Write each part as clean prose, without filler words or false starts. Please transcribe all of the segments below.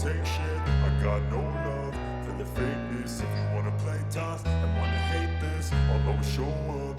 Take shit. I got no love for the fakeness. If you wanna play tough and wanna hate this, I'll always show up.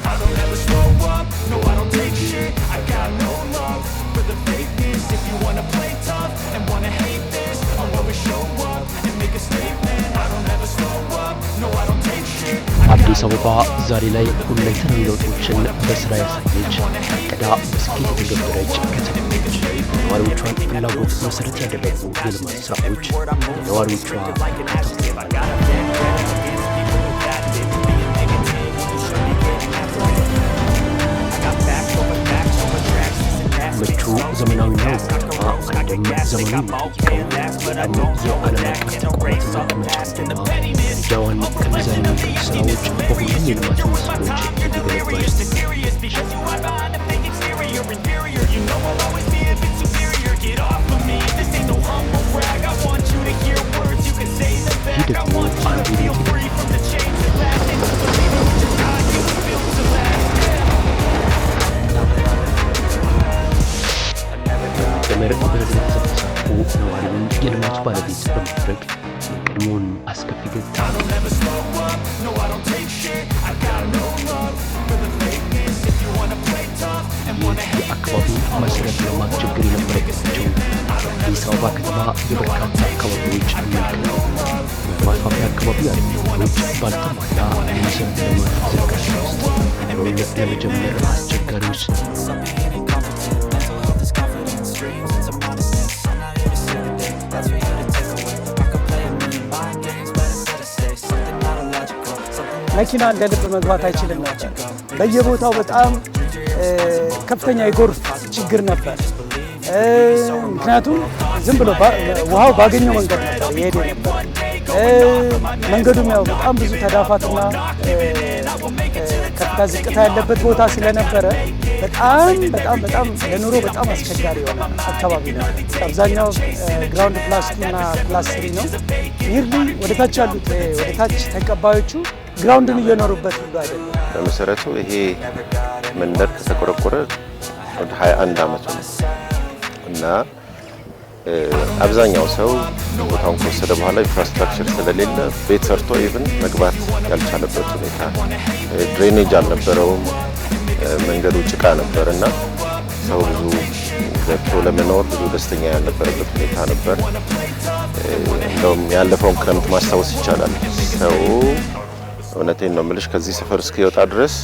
I don't ever slow up, no, I don't take shit. I got no love for the fakeness. If you wanna play tough and wanna hate this, I'll always show up and make a statement. I don't ever slow up, no, I don't take shit. I አዲስ አበባ ዛሬ ላይ ሁለንተናዊ ለውጦችን በስራ ያሳየች፣ አቅዳ በስኬት የተገበረች ከተማ ነች። የነዋሪዎቿን ፍላጎት መሰረት ያደረጉ የልማት ስራዎች ለነዋሪዎቿ በርካታ ሆነዋል። ምቹ፣ ዘመናዊና ውብ ከተማ አንድም ዘመኑ የሚጠይቀው ሌላም የዓለም አቀፍ ተቋማት መቀመጫ መሆኗ ደረጃዋን ከሚዛን የሚገፉ ስራዎች በሁሉም የልማቱ መስኮች እየገነባች ነው። Because you hide behind a fake exterior, inferior. You know I'll always be a bit superior. Get off of me, this ain't no humble brag. I want you to hear words, you can say them ይህ back. I ደግሞ want you አንዱ to feel የውጤት free from the chains at last and to believe in what you got, you were built to last. Yeah. በመር በህብረተሰብ ተሳትፎ ነዋሪውን የልማቱ ባለቤት በማድረግ የቀድሞውን አስከፊ ገጽታ I don't ever slow up, no, I don't take shit. I got no love for the fakeness. If you wanna play tough and wanna ይህ የአካባቢው መሰረተ ልማት ችግር የነበረባቸው የአዲስ አበባ ከተማ የበርካታ አካባቢዎች መልክ ነው። በማስፋፊያ አካባቢ ያሉ ነዋሪዎች ባልተሟላ የመሰረተ ልማት ዝርጋታ ውስጥ ኑሮን ለመጀመር አስቸጋሪዎች Stop being incompetent. Mental health is confidence, dreams and some honestness. I'm not here to save the day, that's for you to take away. I could play a million mind games, but instead I say something not illogical, something that መኪና እንደ ልብ መግባት አይችልም ነበር። በየቦታው በጣም ከፍተኛ የጎርፍ ችግር ነበር። ምክንያቱም ዝም ብሎ ውሃው ባገኘው መንገድ ነበር የሄደ ነበር። መንገዱም ያው በጣም ብዙ ተዳፋትና ከፍታ ዝቅታ ያለበት ቦታ ስለነበረ በጣም በጣም በጣም ለኑሮ በጣም አስቸጋሪ የሆነ አካባቢ ነው። አብዛኛው ground plus two እና plus three ነው። Nearly ወደ ታች ያሉት ወደ ታች ተቀባዮቹ ground ን እየኖሩበት ሁሉ አይደለም። በመሰረቱ ይሄ መንደር ከተቆረቆረ ወደ 21 ዓመቱ ነው እና አብዛኛው ሰው ቦታውን ከወሰደ በኋላ infrastructure ስለሌለ ቤት ሰርቶ even መግባት ያልቻለበት ሁኔታ፣ drainage አልነበረውም፣ መንገዱ ጭቃ ነበር እና ሰው ብዙ ገብቶ ለመኖር ብዙ ደስተኛ ያልነበረበት ሁኔታ ነበር። እንደውም ያለፈውን ክረምት ማስታወስ ይቻላል። ሰው እውነቴን ነው የምልሽ ከዚህ ሰፈር እስኪወጣ ድረስ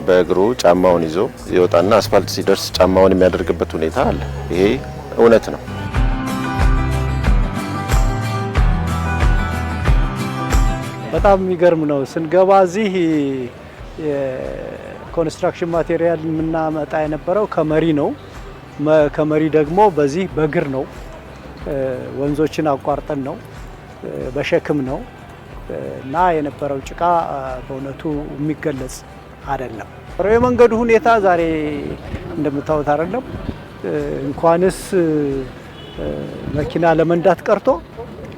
በእግሩ ጫማውን ይዞ ይወጣና አስፋልት ሲደርስ ጫማውን የሚያደርግበት ሁኔታ አለ። ይሄ እውነት ነው። በጣም የሚገርም ነው። ስንገባ እዚህ የ construction material የምናመጣ የነበረው ከመሪ ነው። ከመሪ ደግሞ በዚህ በእግር ነው። ወንዞችን አቋርጠን ነው፣ በሸክም ነው እና የነበረው ጭቃ በእውነቱ የሚገለጽ አይደለም። የመንገዱ ሁኔታ ዛሬ እንደምታዩት አይደለም። እንኳንስ መኪና ለመንዳት ቀርቶ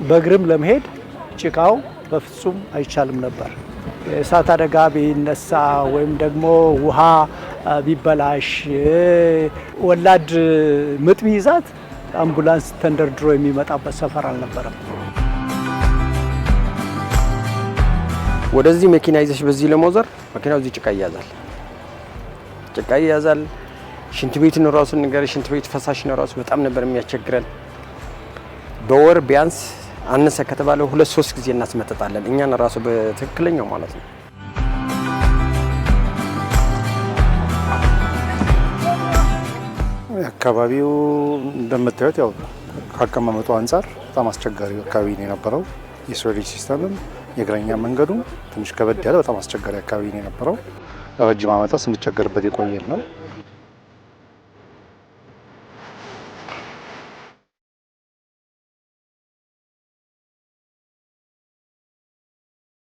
በእግርም ለመሄድ ጭቃው በፍጹም አይቻልም ነበር። የእሳት አደጋ ቢነሳ ወይም ደግሞ ውሃ ቢበላሽ፣ ወላድ ምጥ ቢይዛት አምቡላንስ ተንደርድሮ የሚመጣበት ሰፈር አልነበረም። ወደዚህ መኪና ይዘሽ በዚህ ለመዞር መኪናው እዚህ ጭቃ ይያዛል፣ ጭቃ ይያዛል። ሽንት ቤትን ራሱ ነገር ሽንት ቤት ፈሳሽ ነው ራሱ በጣም ነበር የሚያስቸግረን። በወር ቢያንስ አነሰ ከተባለ ሁለት ሶስት ጊዜ እናስመጥጣለን እኛን ራሱ በትክክለኛው ማለት ነው። አካባቢው እንደምታዩት ያው ከአቀማመጡ አንጻር በጣም አስቸጋሪ አካባቢ ነው የነበረው። የ sewerage system ም የእግረኛ መንገዱ ትንሽ ከበድ ያለ በጣም አስቸጋሪ አካባቢ ነው የነበረው። ረጅም ዓመታት ስንቸገርበት የቆየን ነው።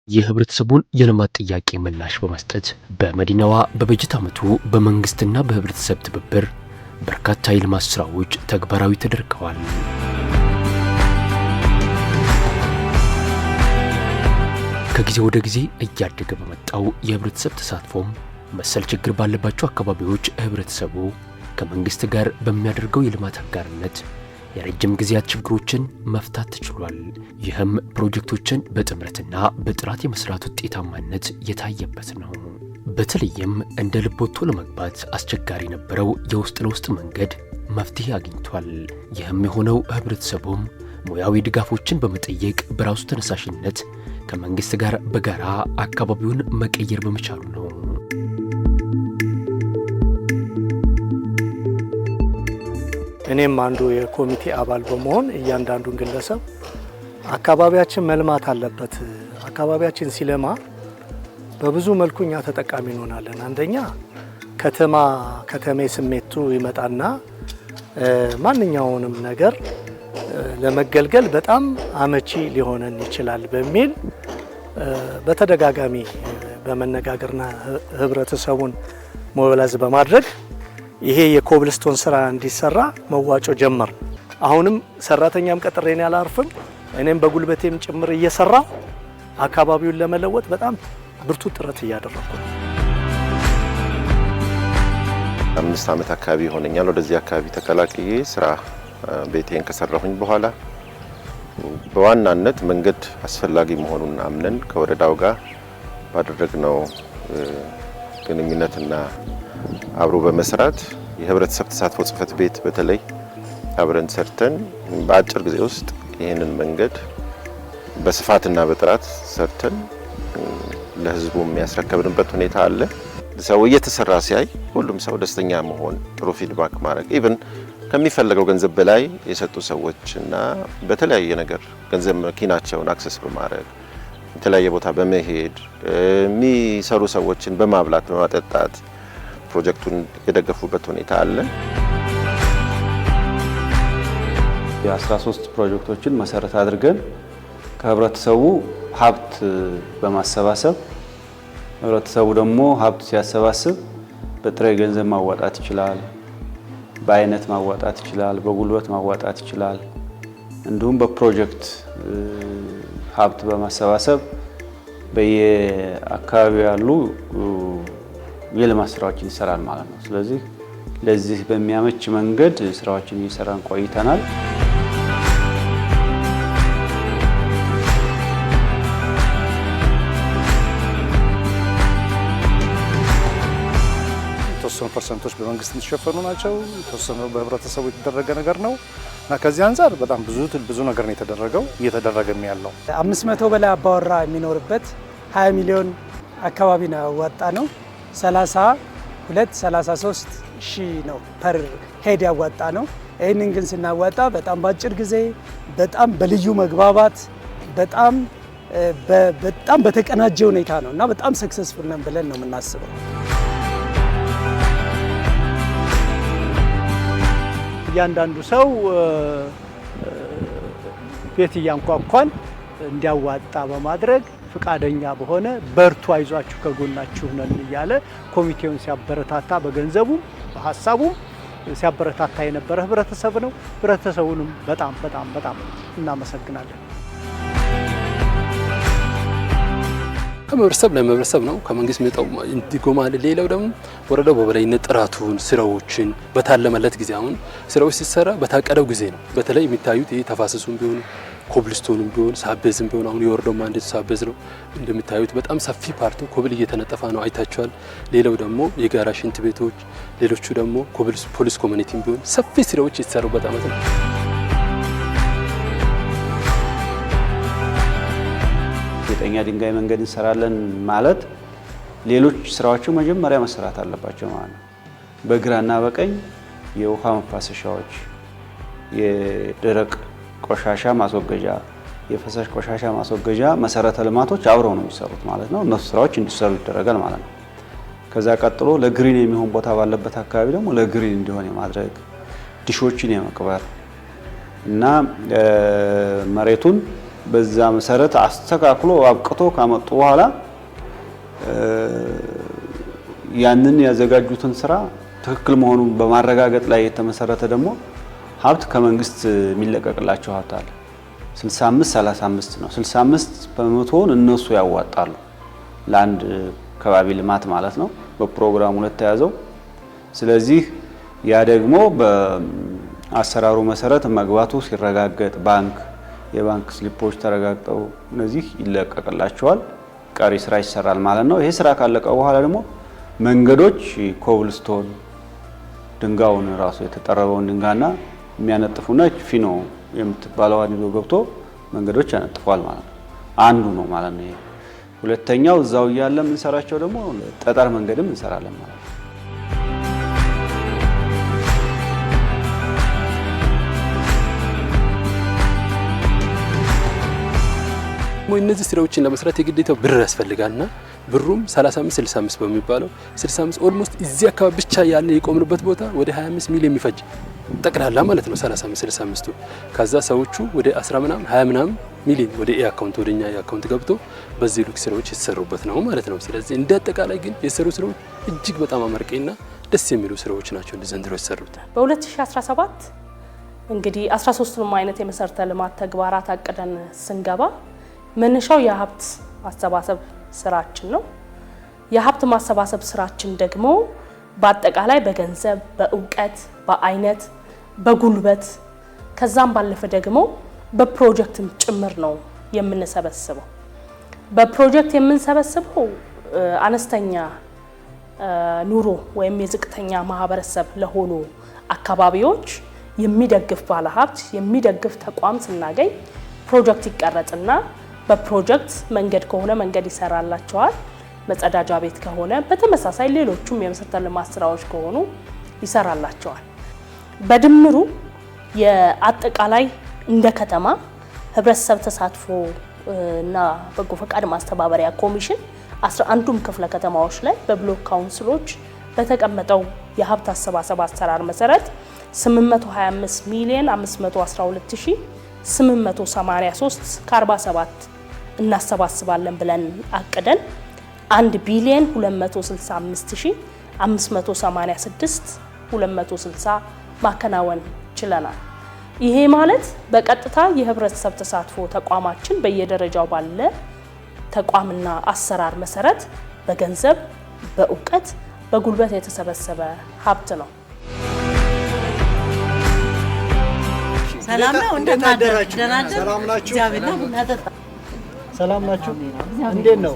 የህብረተሰቡን የልማት ጥያቄ ምላሽ በመስጠት በመዲናዋ በበጀት ዓመቱ በመንግስትና በህብረተሰብ ትብብር በርካታ የልማት ስራዎች ተግባራዊ ተደርገዋል። ከጊዜ ወደ ጊዜ እያደገ በመጣው የህብረተሰብ ተሳትፎም መሰል ችግር ባለባቸው አካባቢዎች ህብረተሰቡ ከመንግስት ጋር በሚያደርገው የልማት አጋርነት የረጅም ጊዜያት ችግሮችን መፍታት ተችሏል። ይህም ፕሮጀክቶችን በጥምረትና በጥራት የመስራት ውጤታማነት የታየበት ነው። በተለይም እንደ ልብ ወጥቶ ለመግባት አስቸጋሪ የነበረው የውስጥ ለውስጥ መንገድ መፍትሄ አግኝቷል። ይህም የሆነው ህብረተሰቡም ሙያዊ ድጋፎችን በመጠየቅ በራሱ ተነሳሽነት ከመንግስት ጋር በጋራ አካባቢውን መቀየር በመቻሉ ነው። እኔም አንዱ የኮሚቴ አባል በመሆን እያንዳንዱን ግለሰብ አካባቢያችን መልማት አለበት፣ አካባቢያችን ሲለማ በብዙ መልኩ እኛ ተጠቃሚ እንሆናለን። አንደኛ ከተማ ከተሜ ስሜቱ ይመጣና ማንኛውንም ነገር ለመገልገል በጣም አመቺ ሊሆነን ይችላል በሚል በተደጋጋሚ በመነጋገርና ህብረተሰቡን mobilize በማድረግ ይሄ የኮብልስቶን ስራ እንዲሰራ መዋጮ ጀመር። አሁንም ሰራተኛም ቀጥሬን ያላርፍም፣ እኔም በጉልበቴም ጭምር እየሰራሁ አካባቢውን ለመለወጥ በጣም ብርቱ ጥረት እያደረኩ ነው። 5 ዓመት አካባቢ ይሆነኛል ወደዚህ አካባቢ ተቀላቅዬ ስራ ቤቴን ከሰራሁኝ በኋላ በዋናነት መንገድ አስፈላጊ መሆኑን አምነን ከወረዳው ጋር ባደረግነው ግንኙነትና አብሮ በመስራት የህብረተሰብ ተሳትፎ ጽሕፈት ቤት በተለይ አብረን ሰርተን በአጭር ጊዜ ውስጥ ይህንን መንገድ በስፋትና በጥራት ሰርተን ለህዝቡ የሚያስረከብንበት ሁኔታ አለ። ሰው እየተሰራ ሲያይ ሁሉም ሰው ደስተኛ መሆን፣ ጥሩ feedback ማድረግ፣ even ከሚፈለገው ገንዘብ በላይ የሰጡ ሰዎች እና በተለያየ ነገር ገንዘብ መኪናቸውን access በማድረግ የተለያየ ቦታ በመሄድ የሚሰሩ ሰዎችን በማብላት በማጠጣት ፕሮጀክቱን የደገፉበት ሁኔታ አለ። የ13 ፕሮጀክቶችን መሰረት አድርገን ከህብረተሰቡ ሀብት በማሰባሰብ ህብረተሰቡ ደግሞ ሀብት ሲያሰባስብ በጥሬ ገንዘብ ማዋጣት ይችላል፣ በአይነት ማዋጣት ይችላል፣ በጉልበት ማዋጣት ይችላል። እንዲሁም በፕሮጀክት ሀብት በማሰባሰብ በየአካባቢው ያሉ የልማት ስራዎችን ይሰራል ማለት ነው። ስለዚህ ለዚህ በሚያመች መንገድ ስራዎችን እየሰራን ቆይተናል። የተወሰኑ percent ኦች በመንግስት የሚሸፈኑ ናቸው፣ የተወሰኑ በህብረተሰቡ የተደረገ ነገር ነው እና ከዚህ አንፃር በጣም ብዙ ብዙ ነገር ነው የተደረገው እየተደረገም ያለው። 500 በላይ አባወራ የሚኖርበት 20 ሚሊዮን አካባቢ ነው ያዋጣ ነው። 32 33 ሺህ ነው per head ያዋጣ ነው። ይህንን ግን ስናዋጣ በጣም በአጭር ጊዜ፣ በጣም በልዩ መግባባት፣ በጣም በጣም በተቀናጀ ሁኔታ ነው እና በጣም successful ነን ብለን ነው የምናስበው። እያንዳንዱ ሰው ቤት እያንኳኳን እንዲያዋጣ በማድረግ ፍቃደኛ በሆነ በርቱ፣ አይዟችሁ፣ ከጎናችሁ ነን እያለ ኮሚቴውን ሲያበረታታ በገንዘቡም በሀሳቡም ሲያበረታታ የነበረ ህብረተሰብ ነው። ህብረተሰቡንም በጣም በጣም በጣም እናመሰግናለን። ከህብረተሰብ ለህብረተሰብ ነው፣ ከመንግስት የሚመጣው ድጎማ አለ። ሌላው ደግሞ ወረዳው በበላይነት ጥራቱን ስራዎችን በታለመለት ጊዜ፣ አሁን ስራዎች ሲሰራ በታቀደው ጊዜ ነው። በተለይ የሚታዩት ይሄ ተፋሰሱም ቢሆን ኮብልስቶንም ቢሆን sub-base ም ቢሆን አሁን የወረዳው mandate sub-base ነው። እንደምታዩት በጣም ሰፊ part ኡ cobble እየተነጠፈ ነው፣ አይታችኋል። ሌላው ደግሞ የጋራ ሽንት ቤቶች፣ ሌሎቹ ደግሞ ፖሊስ community ም ቢሆን ሰፊ ስራዎች የተሰሩበት አመት ነው። ጌጠኛ ድንጋይ መንገድ እንሰራለን ማለት ሌሎች ስራዎቹ መጀመሪያ መሰራት አለባቸው ማለት ነው። በግራና በቀኝ የውሃ መፋሰሻዎች፣ የደረቅ ቆሻሻ ማስወገጃ፣ የፈሳሽ ቆሻሻ ማስወገጃ መሰረተ ልማቶች አብረው ነው የሚሰሩት ማለት ነው። እነሱ ስራዎች እንዲሰሩ ይደረጋል ማለት ነው። ከዛ ቀጥሎ ለ green የሚሆን ቦታ ባለበት አካባቢ ደግሞ ለ green እንዲሆን የማድረግ፣ ditch ኦችን የመቅበር እና መሬቱን በዛ መሰረት አስተካክሎ አብቅቶ ካመጡ በኋላ ያንን ያዘጋጁትን ስራ ትክክል መሆኑን በማረጋገጥ ላይ የተመሰረተ ደግሞ ሀብት ከመንግስት የሚለቀቅላቸው ሀብት አለ። 65 35 ነው። 65% እነሱ ያዋጣሉ ለአንድ ከባቢ ልማት ማለት ነው፣ በፕሮግራሙ ለተያዘው። ስለዚህ ያ ደግሞ አሰራሩ መሰረት መግባቱ ሲረጋገጥ ባንክ የባንክ slip ኦች ተረጋግጠው እነዚህ ይለቀቅላቸዋል። ቀሪ ስራ ይሰራል ማለት ነው። ይሄ ስራ ካለቀ በኋላ ደግሞ መንገዶች ኮብልስቶን ድንጋዩን ራሱ የተጠረበውን ድንጋይና የሚያነጥፉና ፊኖ የምትባለዋን ይዞ ገብቶ መንገዶች ያነጥፏል ማለት ነው። አንዱ ነው ማለት ነው። ይሄ ሁለተኛው እዛው እያለ የምንሰራቸው ደግሞ ጠጠር መንገድም እንሰራለን ማለት ነው። እነዚህ ስራዎችን ለመስራት የግዴታ ብር ያስፈልጋልና ብሩም 35 65 በሚባለው 65 almost እዚህ አካባቢ ብቻ ያለ የቆምንበት ቦታ ወደ 25 ሚሊዮን የሚፈጅ ጠቅላላ ማለት ነው። 35 65 ከዛ ሰዎቹ ወደ 10 ምናምን 20 ምናምን ሚሊዮን ወደ account ወደኛ account ገብቶ በዚህ ልክ ስራዎች የተሰሩበት ነው ማለት ነው። ስለዚህ እንደ አጠቃላይ ግን የሰሩ ስራዎች እጅግ በጣም አመርቂና ደስ የሚሉ ስራዎች ናቸው እንደ ዘንድሮ የተሰሩት። በ2017 እንግዲህ 13ቱንም አይነት የመሰረተ ልማት ተግባራት አቅደን ስንገባ መነሻው የሀብት ማሰባሰብ ስራችን ነው። የሀብት ማሰባሰብ ስራችን ደግሞ በአጠቃላይ በገንዘብ፣ በእውቀት፣ በአይነት፣ በጉልበት ከዛም ባለፈ ደግሞ በፕሮጀክትም ጭምር ነው የምንሰበስበው። በፕሮጀክት የምንሰበስበው አነስተኛ ኑሮ ወይም የዝቅተኛ ማህበረሰብ ለሆኑ አካባቢዎች የሚደግፍ ባለሀብት የሚደግፍ ተቋም ስናገኝ ፕሮጀክት ይቀረጽና በፕሮጀክት መንገድ ከሆነ መንገድ ይሰራላቸዋል። መጸዳጃ ቤት ከሆነ በተመሳሳይ ሌሎቹም የመሰረተ ልማት ስራዎች ከሆኑ ይሰራላቸዋል። በድምሩ የአጠቃላይ እንደ ከተማ ህብረተሰብ ተሳትፎ እና በጎ ፈቃድ ማስተባበሪያ ኮሚሽን 11ዱም ክፍለ ከተማዎች ላይ በብሎክ ካውንስሎች በተቀመጠው የሀብት አሰባሰብ አሰራር መሰረት 825 ሚሊዮን 512883 ከ47 እናሰባስባለን ብለን አቅደን 1 ቢሊዮን 265 586 260 ማከናወን ችለናል። ይሄ ማለት በቀጥታ የህብረተሰብ ተሳትፎ ተቋማችን በየደረጃው ባለ ተቋምና አሰራር መሰረት በገንዘብ፣ በእውቀት፣ በጉልበት የተሰበሰበ ሀብት ነው። ሰላም ነው። እንዴት አደራችሁ? ሰላም ናችሁ? ሰላም ናችሁ? እንዴት ነው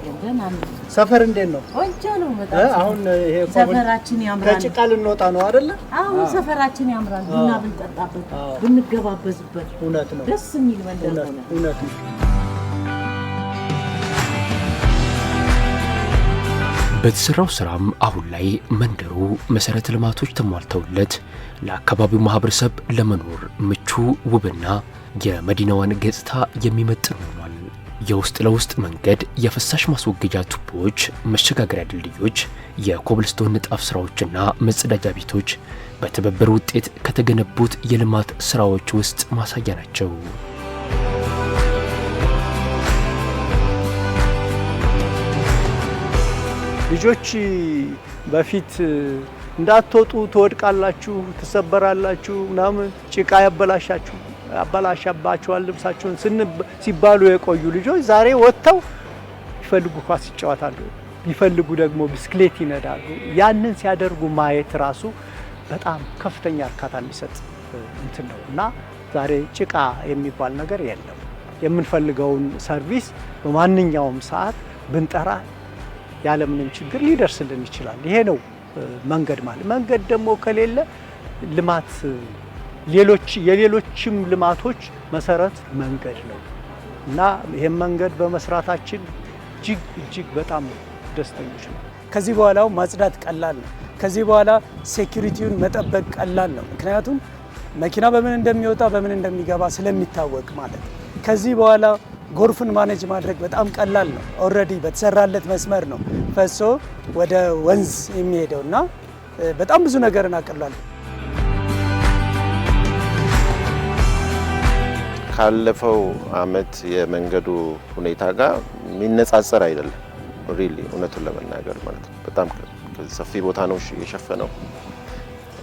ሰፈር? እንዴት ነው? ቆንጆ ነው በጣም። አሁን ይሄ ሰፈራችን ያምራል። ከጭቃ ልንወጣ ነው አይደለ? አሁን ሰፈራችን ያምራል። ቡና ብንጠጣበት ብንገባበዝበት እውነት ነው። ደስ የሚል መንደር ሆነ። እውነት ነው። በተሰራው ስራም አሁን ላይ መንደሩ መሰረተ ልማቶች ተሟልተውለት ለአካባቢው ማህበረሰብ ለመኖር ምቹ፣ ውብና የመዲናዋን ገጽታ የሚመጥን ሆኗል። የውስጥ ለውስጥ መንገድ፣ የፍሳሽ ማስወገጃ ቱቦዎች፣ መሸጋገሪያ ድልድዮች፣ የኮብልስቶን ንጣፍ ስራዎችና መጸዳጃ ቤቶች በትብብር ውጤት ከተገነቡት የልማት ስራዎች ውስጥ ማሳያ ናቸው። ልጆች በፊት እንዳትወጡ ትወድቃላችሁ፣ ትሰበራላችሁ፣ ምናምን ጭቃ ያበላሻባችኋል ልብሳችሁን ሲባሉ የቆዩ ልጆች ዛሬ ወጥተው ቢፈልጉ ኳስ ይጫወታሉ፣ ቢፈልጉ ደግሞ ብስክሌት ይነዳሉ። ያንን ሲያደርጉ ማየት ራሱ በጣም ከፍተኛ እርካታ የሚሰጥ እንትን ነው እና ዛሬ ጭቃ የሚባል ነገር የለም። የምንፈልገውን service በማንኛውም ሰዓት ብንጠራ ያለምንም ችግር ሊደርስልን ይችላል። ይሄ ነው መንገድ ማለት። መንገድ ደግሞ ከሌለ ልማት የሌሎችም ልማቶች መሰረት መንገድ ነው እና ይሄን መንገድ በመስራታችን እጅግ እጅግ በጣም ደስተኞች ነው። ከዚህ በኋላው ማጽዳት ቀላል ነው። ከዚህ በኋላ security ውን መጠበቅ ቀላል ነው። ምክንያቱም መኪና በምን እንደሚወጣ በምን እንደሚገባ ስለሚታወቅ ማለት ነው። ከዚህ በኋላ ጎርፍን manage ማድረግ በጣም ቀላል ነው። Already በተሰራለት መስመር ነው ፈሶ ወደ ወንዝ የሚሄደው እና በጣም ብዙ ነገርን አቅሏል። ካለፈው አመት የመንገዱ ሁኔታ ጋር የሚነጻጸር አይደለም። Really እውነቱን ለመናገር ማለት ነው። በጣም ሰፊ ቦታ ነው የሸፈነው።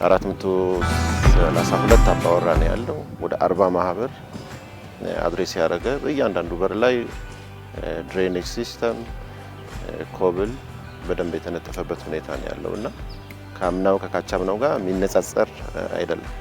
432 አባወራ ነው ያለው። ወደ 40 ማህበር address ያደረገ በእያንዳንዱ በር ላይ drainage system cobble በደንብ የተነጠፈበት ሁኔታ ነው ያለው እና ከአምናው ከካቻምናው ጋር የሚነጻጸር አይደለም።